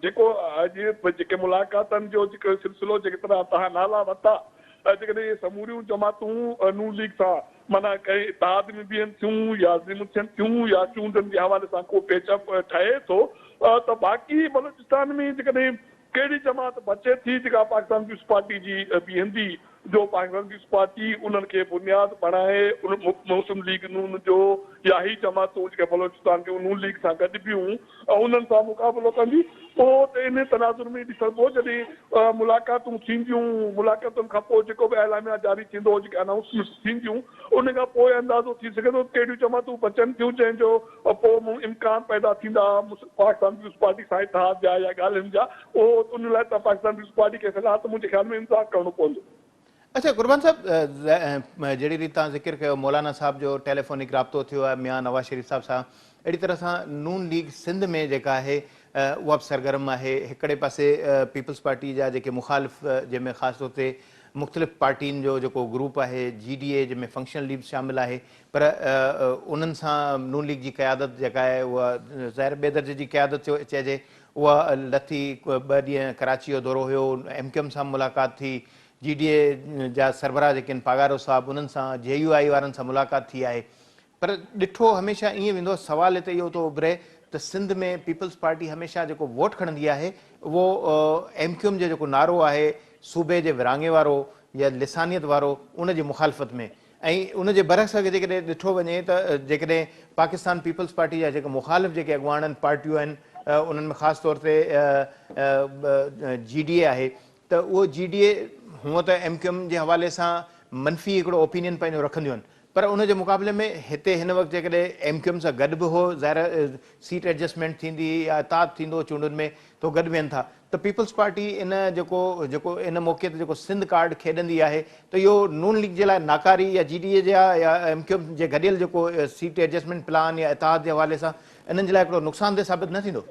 جيڪو اڄ جيڪي ملاقاتن جو جيڪو سلسلو جيڪي طرح توهان نالا ورتا جيڪڏهن اهي سموريون جماعتون نون ليگ سان معنيٰ ڪنهن اتحاد ۾ بيهن ٿيون يا ضم ٿين ٿيون يا چونڊن جي حوالي سان ڪو پيچ اپ ٺهي ٿو ته باقي بلوچستان ۾ جيڪڏهن ڪهڙي جماعت بچي ٿي جيڪا پاڪستان پيپلز پارٽي جي بيهندي جو پاڪستان پيپلز پارٽي انهن کي بنياد بڻائي ان مسلم ليگ نون جو يا هي جماعتون جيڪي بلوچستان جون نون ليگ سان گڏ بيهون انهن سان مقابلو ڪندي اهو ته انهي تناظر ۾ ڏسبو جڏهن ملاقاتون ٿينديون ملاقاتن کان پوء جيڪو به اعلاميه جاري ٿيندو جيڪي انائونسمينٽس ٿينديون ان کان پوء اندازو ٿي سگهي ٿو ته ڪهڙيون جماعتون بچن ٿيون جنهن جو پوء امڪان پيدا ٿيندا پاڪستان پيپلز پارٽي سان اتحاد جا يا ڳالهين جا اهو ان لاء ته پاڪستان پيپلز پارٽي کي في الحال ته منهنجي خيال ۾ انتظار ڪرڻو پوندو. اڇا قربان صاحب جهڙي ريت توهان ذڪر ڪيو مولانا صاحب جو ٽيليفونڪ رابطو ٿيو آهي ميان نواز شريف صاحب سان اهڙي طرح سان نون ليگ سنڌ ۾ جيڪا آهي اها به سرگرم آهي هڪڙي پاسي پيپلز پارٽي جا جيڪي مخالف جنهن ۾ خاص طور تي مختلف پارٽين جو جيڪو گروپ آهي جي ڊي اي جنهن ۾ فنڪشنل ليگ شامل آهي پر انهن سان نون ليگ جي قيادت جيڪا آهي اها ظاهر ٻئي درجي جي قيادت چئجي اها لٿي ٻه ڏينهن ڪراچي جو دورو هيو ايم ڪيو ايم سان ملاقات ٿي جي ڊي اي جا سربراهه جيڪي آهن پاڳارو صاحب انهن سان جي يو آء وارن سان ملاقات ٿي آهي پر ڏٺو هميشه ائين ويندو آهي سوال هتي اهو ٿو اڀري ته سنڌ ۾ پيپلز پارٽي هميشه جيڪو ووٽ کڻندي آهي اهو ايم ڪيو ايم جو جيڪو نعرو آهي صوبي جي ورهاڱي وارو يا لسانيت وارو ان جي مخالفت ۾ ۽ ان جي برعڪس اگر جيڪڏهن ڏٺو وڃي ته جيڪڏهن پاڪستان پيپلز پارٽي جا جيڪي مخالف جيڪي اڳواڻ آهن پارٽيون آهن انهن ۾ خاص طور تي جي ڊي اي آهي ته اهو جي ڊي اي هونء ته ايم ڪيو ايم جي حوالي سان منفي هڪڙو اوپينين پنهنجو رکنديون آهن پر ان جي مقابلي ۾ هتي هن وقت جيڪڏهن ايم ڪيو ايم سان گڏ به هو ظاهر آهي سيٽ ايڊجسٽمينٽ ٿيندي يا اتحاد ٿيندو چونڊن ۾ ته هو گڏ ويهن ٿا ته پيپلز پارٽي ان جيڪو جيڪو ان موقعي تي جيڪو سنڌ ڪارڊ کيڏندي آهي ته اهو نون ليگ جي لاء ناڪاري يا جي ڊي اي جا يا ايم ڪيو ايم جي گڏيل جيڪو سيٽ ايڊجسٽمينٽ پلان يا اتحاد جي حوالي سان انهن جي لاء هڪڙو نقصان ده ثابت نه ٿيندو؟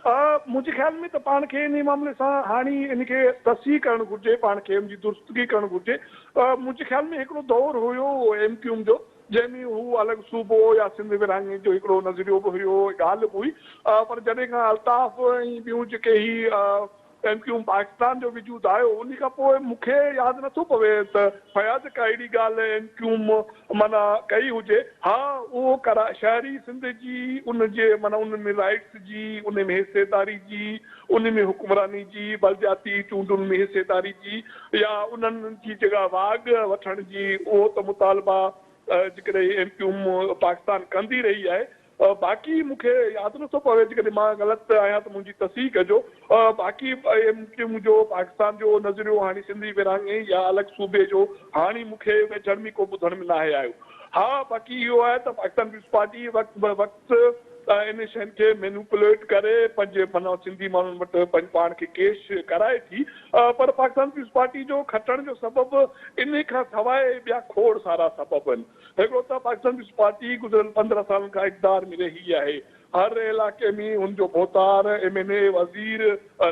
منهنجي خيال ۾ ته پاڻ کي انهي معاملي سان هاڻي ان کي تصحيح ڪرڻ گهرجي، پاڻ کي ان جي درستگي ڪرڻ گهرجي. منهنجي خيال ۾ هڪڙو دور هيو ايم ڪيو ايم جو جنهن ۾ هو الڳ صوبو يا سنڌ ورهاڱي جو هڪڙو نظريو به هيو، ڳالهه به هئي پر جڏهن کان الطاف ۽ ٻيون جيڪي هي ايم ڪيو ايم پاڪستان جو وجود آيو انهي کان پوء مون کي ياد نٿو پوي ته فياض ڪا اهڙي ڳالهه ايم ڪيو ايم معنيٰ ڪئي هجي. ها اهو ڪرا شهري سنڌ جي ان جي معنيٰ ان ۾ رائيٽس جي ان ۾ حصيداري جي ان ۾ حڪمراني جي بلدياتي چونڊن ۾ حصيداري جي يا انهن جي جيڪا واڳ وٺڻ جي اهو ته مطالبا جيڪڏهن ايم ڪيو ايم پاڪستان ڪندي رهي آهي باقي مون کي ياد نٿو پوي جيڪڏهن مان غلط آهيان ته منهنجي تصحيح ڪجو باقي ايم ڪيو ايم جو پاڪستان جو نظريو هاڻي سنڌي ورهاڱي يا الڳ صوبي جو هاڻي مون کي ويجهڙ ۾ ڪو ٻڌڻ ۾ ناهي آيو ها باقي اهو آهي ته پاڪستان پيپلز پارٽي وقت به وقت ان شين کي مينوپليٽ ڪري پنهنجي معنيٰ سنڌي ماڻهن وٽ پنهنجي پاڻ کي ڪيش ڪرائي ٿي پر پاڪستان پيپلز پارٽي جو کٽڻ جو سبب انهي کان سواء ٻيا کوڙ سارا سبب آهن. هڪڙو ته پاڪستان پيپلز پارٽي گذريل 15 سالن کان اقتدار ۾ رهي آهي، هر علائقي ۾ هن جو ڀوتار، ايم اين اي، وزير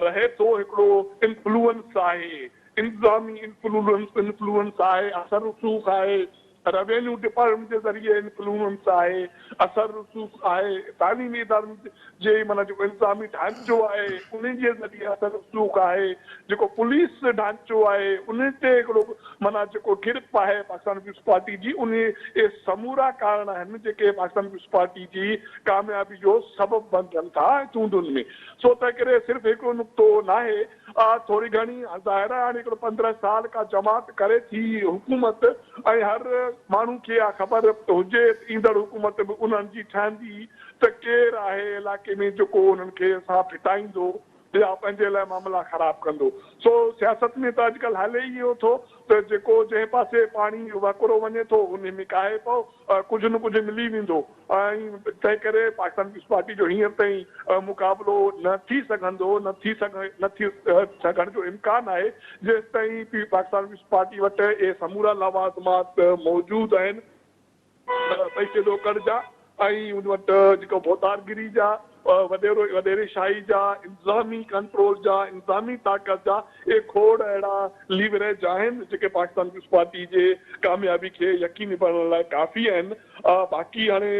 رهي ٿو، هڪڙو انفلوئنس آهي، انتظامي انفلوئنس آهي، اثر رسوخ آهي، روينيو ڊپارٽمينٽ جي ذريعي انفلوئنس آهي، اثر رسوخ آهي، تعليمي ادارن جي معنيٰ جيڪو انتظامي ڍانچو آهي انهي جي ذريعي اثر رسوخ آهي، جيڪو پوليس ڍانچو آهي انهي تي هڪڙو معنيٰ جيڪو گرپ آهي پاڪستان پيپلز پارٽي جي انهي اهي سمورا ڪارڻ آهن جيڪي پاڪستان پيپلز پارٽي جي ڪاميابي جو سبب بڻجن ٿا چونڊن ۾ سو تنهنڪري صرف هڪڙو نقطو ناهي ٿوري گهڻي ظاهر آهي هاڻي هڪڙو 15 سال ڪا جماعت ڪري ٿي حڪومت ۽ هر ماڻهو کي اها خبر هجي ته ايندڙ حڪومت به انهن جي ٺهندي ته ڪير آهي علائقي ۾ جيڪو انهن کي سان ڦٽائيندو يا پنهنجي لاء معاملا خراب ڪندو. سو سياست ۾ ته اڄڪلهه هلي ئي اهو ٿو ته جيڪو جنهن پاسي پاڻي وهڪرو وڃي ٿو انهي ۾ ڪاهي پئو ڪجهه نه ڪجهه ملي ويندو ۽ تنهن ڪري پاڪستان پيپلز پارٽي جو هينئر تائين مقابلو نه ٿي سگهندو نه ٿي سگهي نه ٿي سگهڻ جو امڪان آهي جيستائين پاڪستان پيپلز پارٽي وٽ اهي سمورا لوازمات موجود آهن. پئسي ڏوڪڙ جا ۽ ان وٽ جيڪو ڀوتارگري جا وڏيرو وڏيري شاهي جا انتظامي ڪنٽرول جا انتظامي طاقت جا اهي کوڙ اهڙا ليوريج آهن جيڪي پاڪستان پيپلز پارٽي جي ڪاميابي کي يقيني بڻائڻ لاء ڪافي آهن باقي هاڻي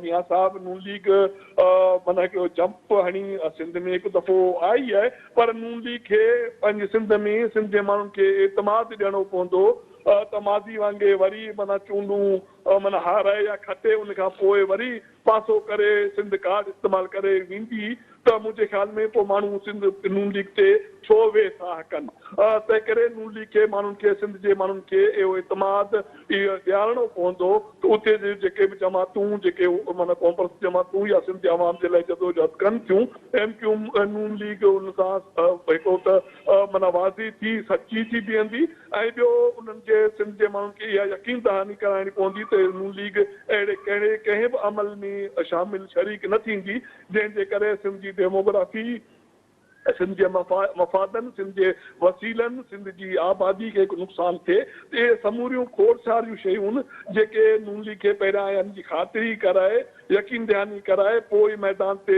ميان صاحب نون ليگ معنيٰ هڪڙو جمپ هڻي سنڌ ۾ هڪ دفعو آئي آهي پر نون ليگ کي پنهنجي سنڌ ۾ سنڌ جي ماڻهن کي اعتماد ڏيڻو پوندو ته ماضي وانگي وري معنيٰ چونڊون معنيٰ هارائي يا کٽي ان کان پوء وري پاسو ڪري سنڌ ڪارڊ استعمال ڪري ويندي ته منهنجي خيال ۾ پوء ماڻهو سنڌ نون ليگ تي ڇو ويساهه ڪن تنهن ڪري نون ليگ کي ماڻهن کي سنڌ جي ماڻهن کي اهو اعتماد ڏيارڻو پوندو ته اتي جون جيڪي به جماعتون جيڪي معنيٰ قومپرست جماعتون يا سنڌ جي عوام جي لاء جدوجهد ڪن ٿيون ايم ڪيو ايم نون ليگ ان سان هڪڙو ته معنيٰ واضح ٿي سچي ٿي بيهندي ۽ ٻيو انهن کي سنڌ جي ماڻهن کي اها يقين دهاني ڪرائڻي پوندي ته نون ليگ اهڙي ڪهڙي ڪنهن به عمل ۾ شامل شريڪ نه ٿيندي جنهن جي ڪري سنڌ جي ڊيموگرافي، سنڌ جي مفادن، سنڌ جي وسيلن، سنڌ جي آبادي کي هڪ نقصان ٿئي ته اهي سموريون کوڙ ساريون شيون جيڪي نون ليگ کي پهريان ان جي خاطري ڪرائي يقين دهاني ڪرائي پوء ئي ميدان تي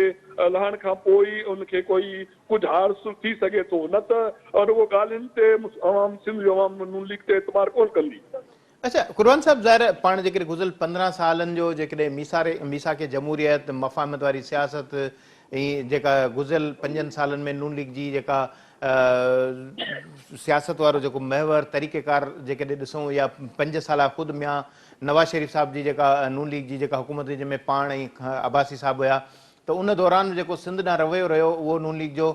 لهڻ کان پوء ئي ان کي ڪوئي ڪجهه حارث ٿي سگهي ٿو نه ته رڳو ڳالهين تي عوام سنڌ جو عوام نون ليگ تي اعتبار ڪونه ڪندي. اڇا قربان صاحب ظاهر آهي پاڻ جيڪڏهن گذريل 15 سالن جو جيڪڏهن ميثاري ميثاق جمهوريت مفاهمت واري سياست ۽ جيڪا گذريل پنجن سالن ۾ نون ليگ جي جيڪا سياست وارو جيڪو محور طريقه ڪار جيڪڏهن ڏسون يا پنج سالا خود ميان نواز شريف صاحب جي جيڪا نون ليگ جي جيڪا حڪومت هئي جنهن ۾ پاڻ ۽ عباسي صاحب هيا ته ان دوران جيڪو سنڌ ڏانهن رويو رهيو اهو نون ليگ جو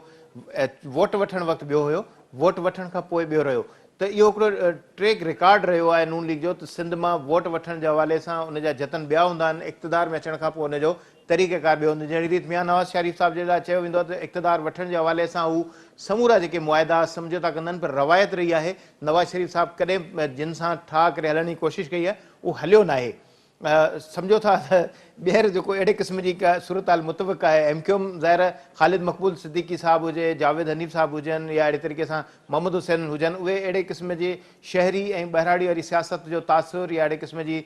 ووٽ وٺڻ وقت ٻيو هيو، ووٽ وٺڻ کان پوء ٻيو رهيو ته اهو هڪڙو ٽريڪ رڪارڊ رهيو آهي نون ليگ جو ته سنڌ مان ووٽ وٺڻ جي حوالي سان ان جا جتن ٻيا هوندا آهن، اقتدار ۾ اچڻ کان پوء ان جو طريقه ڪار ٻيو هوندو جهڙي ريت ميان نواز شريف صاحب جي لاء چيو ويندو آهي ته اقتدار وٺڻ جي حوالي سان هو سمورا جيڪي معاهدا سمجهوتا ڪندا آهن پر روايت رهي آهي نواز شريف صاحب ڪڏهن جن سان ٺاهه ڪري هلڻ جي ڪوشش ڪئي آهي اهو هليو ناهي. سمجهو ٿا ته ٻيهر جيڪو اهڙي قسم جي ڪا صورتحال متفق آهي ايم ڪيو ايم ظاهر آهي خالد مقبول صديقي صاحب هجي جاويد حنيف صاحب هجن يا اهڙي طريقي سان محمد حسين هجن اهي اهڙي قسم جي شهري ۽ ٻهراڙي واري سياست جو تاثر يا اهڙي قسم جي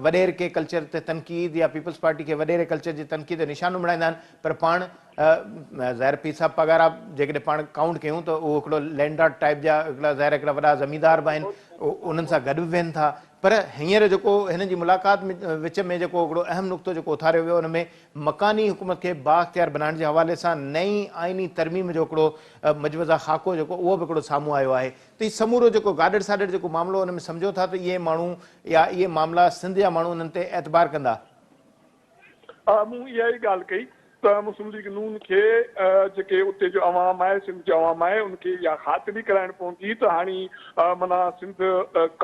وڏيرڪي ڪلچر تي تنقيد يا پيپلز پارٽي کي وڏيري ڪلچر جي تنقيد جو نشانو بڻائيندا آهن پر پاڻ ظاهر پير صاحب پاڳارا جيڪڏهن پاڻ ڪائونٽ ڪيون ته اهو هڪڙو لينڊ لارڊ ٽائيپ جا هڪڙا ظاهر هڪڙا وڏا زميندار به آهن انهن سان گڏ به ويهن ٿا پر هينئر جيڪو هنن جي ملاقات وچ ۾ جيڪو هڪڙو اهم نقطو جيڪو اٿاريو ويو ان ۾ مڪاني حڪومت کي بااختيار بنائڻ جي حوالي سان نئين آئيني ترميم جو هڪڙو مجوزه خاڪو جيڪو اهو به هڪڙو سامهون آيو آهي ته هي سمورو جيڪو گاڏڙ ساڏڙ جيڪو معاملو ان ۾ سمجهو ٿا ته اهي ماڻهو يا اهي معاملا سنڌ جا ماڻهو انهن تي اعتبار ڪندا؟ مون اها ئي ڳالهه ڪئي ته مسلم ليگ نون کي جيڪي اتي جو عوام آهي، سنڌ جو عوام آهي، ان کي اها خاطري ڪرائڻ پوندي ته هاڻي معنيٰ سنڌ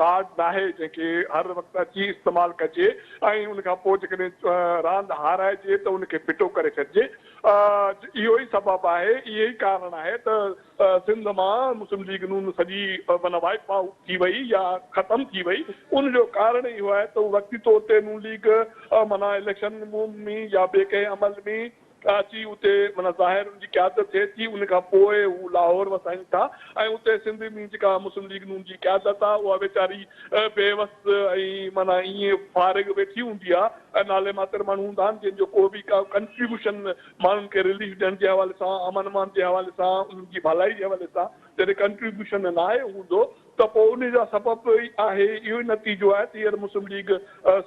ڪارڊ ناهي جنهن کي هر وقت اچي استعمال ڪجي ۽ ان کان پوء جيڪڏهن راند هارائجي ته ان کي ڦٽو ڪري ڇڏجي. اهو ئي سبب آهي، اهي ئي ڪارڻ آهي ته سنڌ مان مسلم ليگ نون سڄي معنيٰ وائپ آئوٽ ٿي وئي يا ختم ٿي وئي ان جو ڪارڻ اهو آهي ته وقتي طور تي نون ليگ معنيٰ اليڪشن ۾ يا ٻئي ڪنهن عمل ۾ اچي اتي معنيٰ ظاهر ان جي قيادت ٿئي ٿي ان کان پوء هو لاهور وسائين ٿا ۽ اتي سنڌ ۾ جيڪا مسلم ليگ نون جي قيادت آهي اها ويچاري بي وس ۽ معنيٰ ائين فارغ ويٺي هوندي آهي ۽ نالي ماتر ماڻهو هوندا آهن جن جو ڪو به ڪا ڪنٽريبيوشن ماڻهن کي رليف ڏيڻ جي حوالي سان، امن امان جي حوالي سان، انهن جي ڀلائي جي حوالي سان جڏهن ڪنٽريبيوشن ناهي هوندو ته پوء ان جا سبب ئي آهي اهو ئي نتيجو آهي ته هينئر مسلم ليگ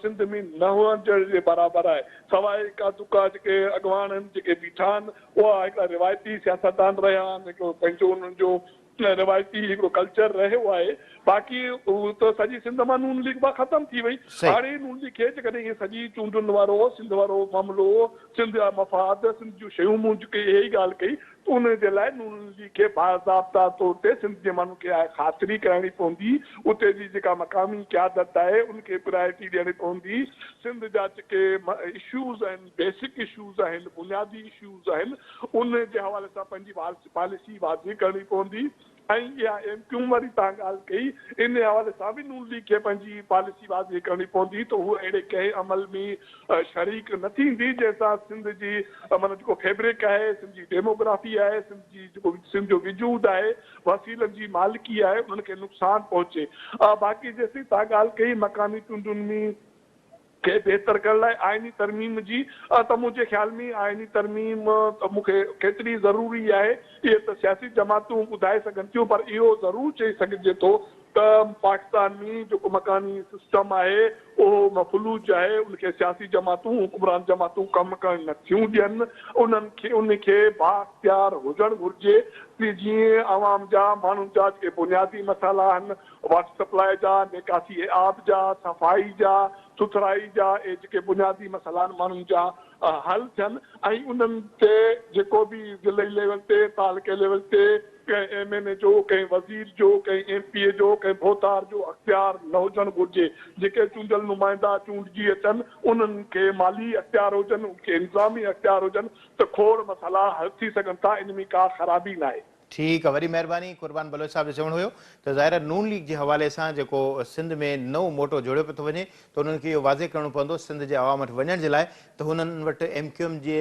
سنڌ ۾ نه هئڻ جي برابر آهي سواء اڪا دڪا جيڪي اڳواڻ آهن جيڪي بيٺا آهن اها هڪڙا روايتي سياستدان رهيا آهن هڪڙو پنهنجو انهن جو روايتي هڪڙو ڪلچر رهيو آهي باقي هو ته سڄي سنڌ مان نون ليگ به ختم ٿي وئي هاڻي نون ليگ کي جيڪڏهن هي سڄي چونڊن وارو سنڌ وارو معاملو سنڌ جا مفاد سنڌ جون شيون مون جيڪي اهي ئي ڳالهه ڪئي ته ان جي لاء نون ليگ کي باضابطا طور تي سنڌ جي ماڻهن کي اها خاطري ڪرائڻي پوندي اتي جي جيڪا مقامي قيادت آهي ان کي پرائرٽي ڏيڻي پوندي سنڌ جا جيڪي اشوز آهن بيسڪ اشوز آهن بنيادي اشوز آهن ان جي حوالي سان پنهنجي پاليسي واضح ڪرڻي پوندي ۽ اها ايم ڪيو ايم واري توهان ڳالهه ڪئي ان حوالي سان به نون ليگ کي پنهنجي پاليسي واضح ڪرڻي پوندي ته هو اهڙي ڪنهن عمل ۾ شريڪ نه ٿيندي جنهن سان سنڌ جي معنيٰ جيڪو فيبرڪ آهي سنڌ جي ڊيموگرافي آهي سنڌ جي جيڪو سنڌ جو وجود آهي وسيلن جي مالڪي آهي انهن کي نقصان پهچي باقي جيسين توهان ڳالهه ڪئي مقامي چونڊن ۾ کي بهتر ڪرڻ لاء آئيني ترميم جي ته منهنجي خيال ۾ آئيني ترميم ته مون کي ڪيتري ضروري آهي اهي ته سياسي جماعتون ٻڌائي سگهن ٿيون پر اهو ضرور چئي سگهجي ٿو ته پاڪستان ۾ جيڪو مڪاني سسٽم آهي اهو مفلوج آهي ان کي سياسي جماعتون حڪمران جماعتون ڪم ڪرڻ نه ٿيون ڏين انهن کي ان کي بااختيار هجڻ گهرجي ته جيئن عوام جا ماڻهن جا جيڪي بنيادي مسئلا آهن واٽر سپلاء جا، نيڪاسي آب جا، صفائي جا، سٿرائي جا اهي جيڪي بنيادي مسئلا آهن ماڻهن جا حل ٿين ۽ انهن تي جيڪو به ضلعي ليول تي، تعلقي ليول تي ڪنهن ايم اين اي جو، ڪنهن وزير جو، ڪنهن ايم پي اي جو، ڪنهن ڀوتار جو اختيار نه هجڻ گهرجي. جيڪي چونڊيل نمائندا چونڊجي اچن انهن کي مالي اختيار هجن، انهن کي انتظامي اختيار هجن ته کوڙ مسئلا حل ٿي سگهن ٿا ان ۾ ڪا خرابي ناهي. ٺيڪ آ وڏي مهرباني قربان بلوچ صاحب جو چوڻ هيو ته ظاهر آ نون ليگ جي حوالي سان جيڪو سنڌ ۾ نئون موٽو جوڙيو پيو ٿو وڃي ته انهن کي اهو واضح ڪرڻو پوندو سنڌ جي عوام وٽ وڃڻ جي لاء ته هنن وٽ ايم ڪيو ايم جي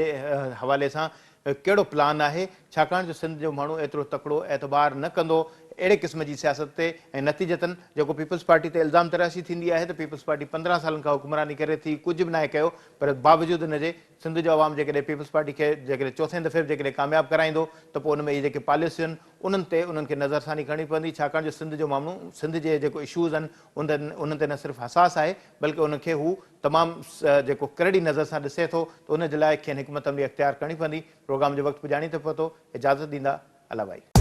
حوالي سان ڪهڙو پلان آهي ڇاڪاڻ جو سنڌ جو ماڻهو ايترو تڪڙو اعتبار نه ڪندو اهڙي قسم جي سياست تي ۽ نتيجتن جيڪو پيپلز پارٽي تي الزام تراشي ٿيندي آهي ته پيپلز پارٽي 15 سالن کان حڪمراني ڪري ٿي ڪجهه به ناهي ڪيو پر باوجود ان جي سنڌ جو عوام جيڪڏهن پيپلز پارٽي کي جيڪڏهن چوٿين دفعي به جيڪڏهن ڪامياب ڪرائيندو ته پوء ان ۾ اهي جيڪي پاليسيون آهن انهن تي انهن کي نظرثاني ڪرڻي پوندي ڇاڪاڻ جو سنڌ جو مامرو سنڌ جي جيڪو اشوز آهن انهن تي نه صرف حساس آهي بلڪه ان کي هو تمام جيڪو ڪرڙي نظر سان ڏسي ٿو ته ان جي لاء کين حڪمت عملي اختيار ڪرڻي پوندي. پروگرام جو وقت پڄاڻي تي پهتو اجازت ڏيندا الله ڀائي.